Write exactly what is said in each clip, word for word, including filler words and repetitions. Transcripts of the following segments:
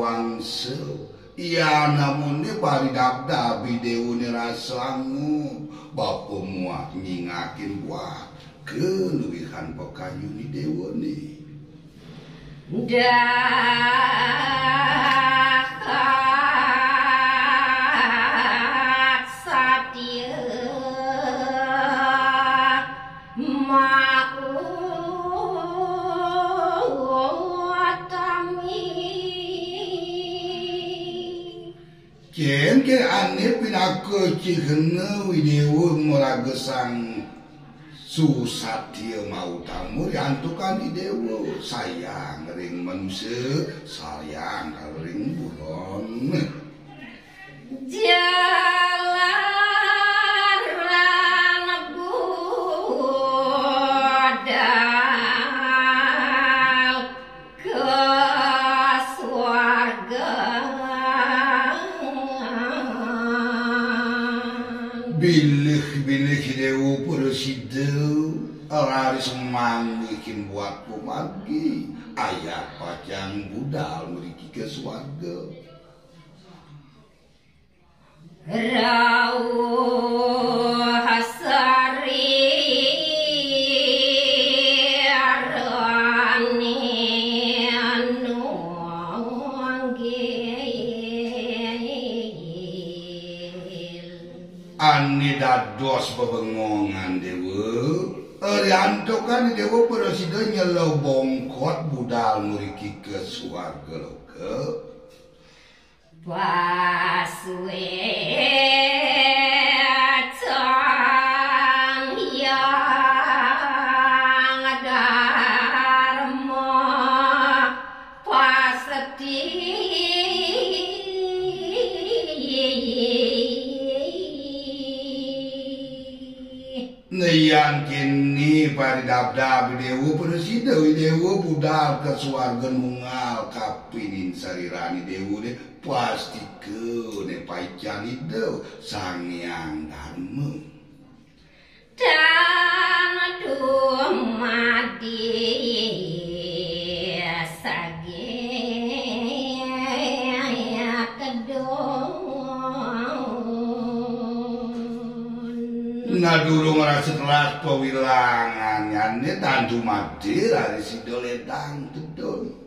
Wangsul. Yan amonne paridabdab I Déwané rasa angup, bapa muah nyingakin buah kaluihan pakayun I Déwané. Dahat satia mautami. Cén ké ané pinaka cihna Widéwa maraga sang susatia mautama, riantukan Idéwa sayang ring manusa, sayang ring buron. Jalaran budal ka suargan. Bilih-bilih Déwa prasida raris manggihin buat pamargi, ayat pacang budal mriki ka suarga. Rauh sari arane nunggil. Ane dados bebengongan Déwa, riantukan Déwa prasida nyela bongkot budal mriki ka suarga loka. Pasuécan Hyang Darma pasti. Nah, yan kéné paridabdab Déwa prasida, Déwa budal ka suarga nunggal kapining sarirané Déwa, né pastika né paican Ida Sang Hyang Darma. Tan dumadi saget tedun. Nah, durung rasa telas pawilangan nyané tan dumadi raris Ida ledang tedun.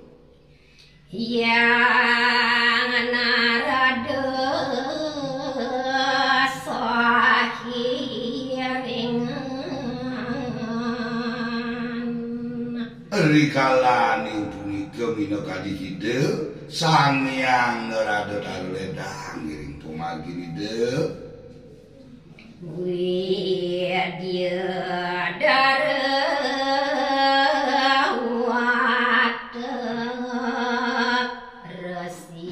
Hyang Narada sahiringan. Rikalaning punika minakadi Ida Sang Hyang Narada taler ledang ngiring pamargin Ida. Widyadhara Watek Resi.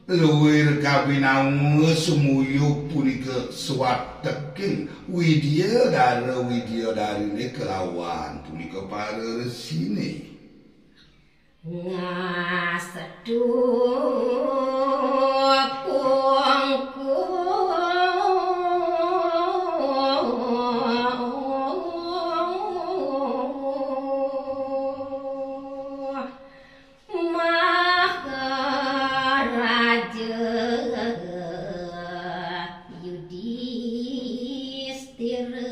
Luir kabinawa sumuyug punika swateking Widyadhara Widyadhariné kelawan punika para resiné. Ngastu kungku Maharaja Yudhistira.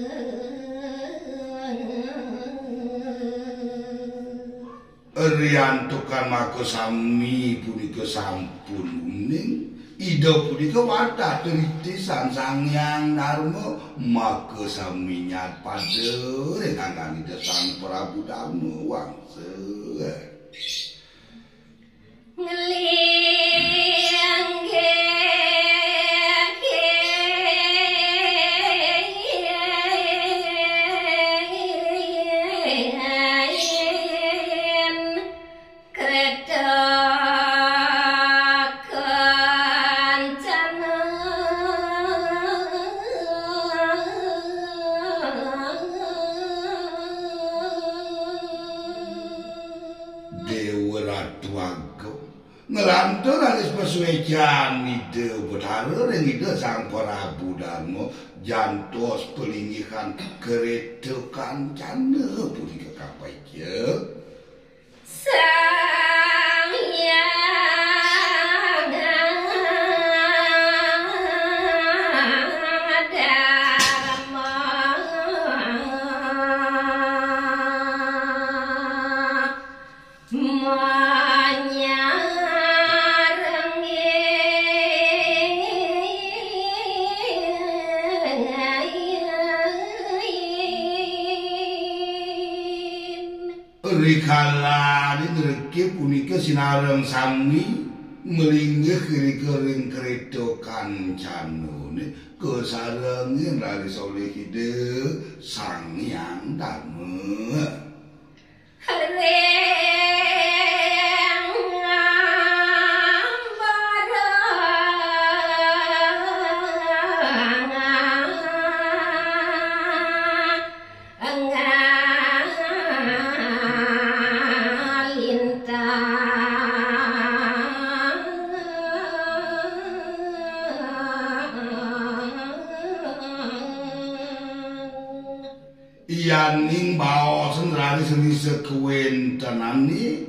Riantukan makasami punika sampun uning, Ida punika wantah titisan Sang Hyang Darma, makasami nyat pada ring anggan Ida Sang Prabu Darma Wangsa. Nglingin kreta kancana. Déwa Ratu Agung. Nglantur raris pasuécan Ida Betara ring Ida Sang Prabu Darma, jantos palinggihan kreta kancana punika kapaicen. Rikalaning riki punika sinareng sami malinggih irika ring kreta kancanané, kasarengin raris olih Ida Sang Hyang Darma. Ring ambara ngalintang. Yaning baosan raris risa kawéntenané,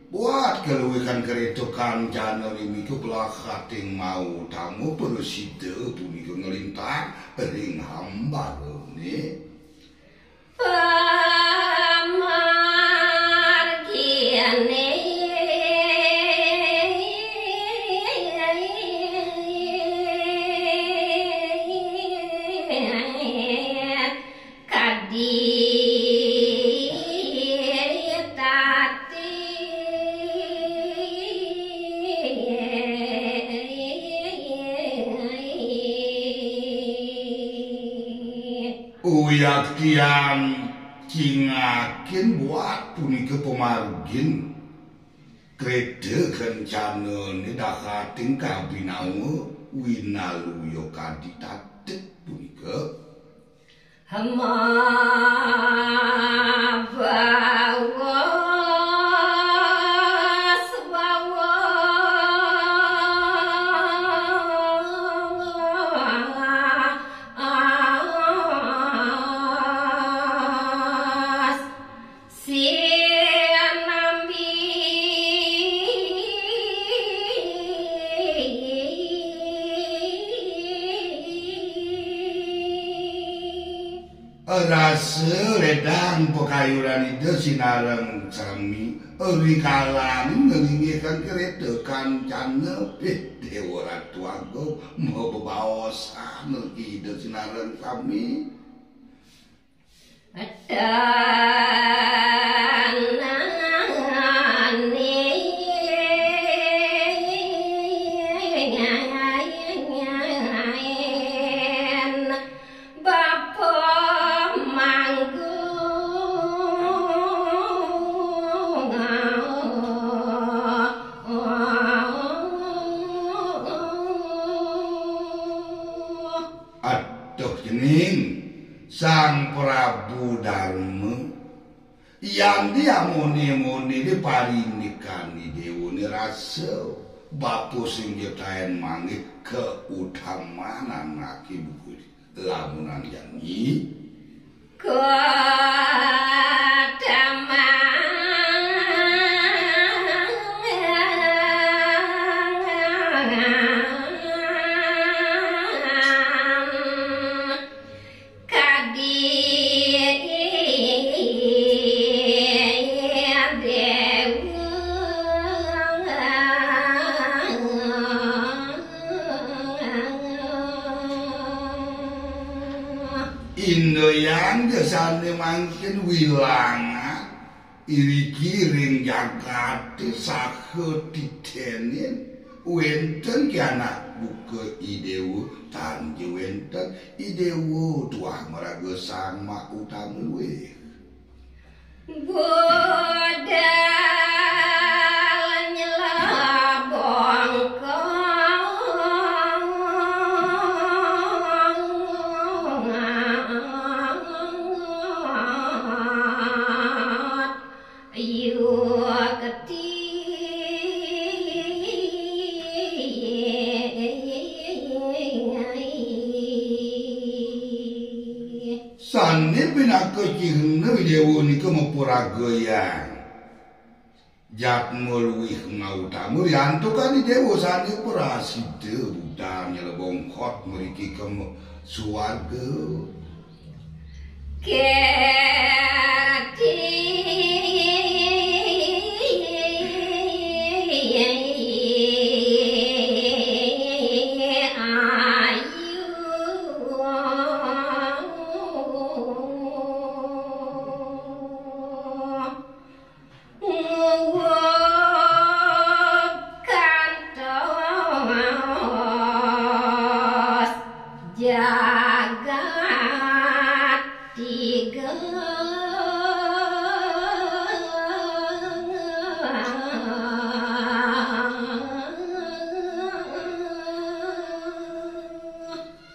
buat kaluihan kreta kancana ring mika pelahating mautama prasida punika nglintang ring ambarané. Pamarginé kadi tati. Uyat kian cingakin buat punika pamargin. Kreta kencana ni dahating kabinawa winaluya kadi tatik punika. Hema bawa swawa sinambi. Rasa ledang pakayunan Ida sinareng sami, rikalaning nglinggihan kreta kancana, eh, Déwa Ratu Agung, mabebaosan Ida sinareng sami. Tanané bapa manggung. Aduh cening, Sang Prabu Darma, yan di amone-mone di parindikan di déwa ni rasa, bapa sing jetaen manggih kautamanan anaké buku di lamunan jani. Kautaman. Kadi déwa. Indoyan gesane mangkin wilangan. Iriki ring jagaté saha titenin wénten ki anak buka i déwa, tan ja wénten i déwa tuah maraga sang mak utama luih. Budal nyelabongkong. Ayu keti. Sane pinaka cihna Déwa nika mapuragayang jatma luih ngautama riantukan Déwa sane prasida budal nyelebongkot mriki ka suarga. Keti ayu.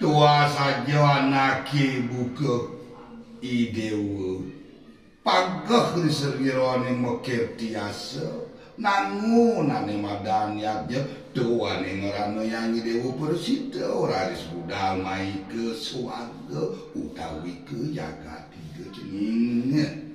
Tua saja anaké buka I Déwa. Pageh ri sajeroning makirti asa, nangun ané madan yadnya, tuané ngranayang I Déwa prasida, raris budal mai ka swarga utawi ka jagat tiga cening.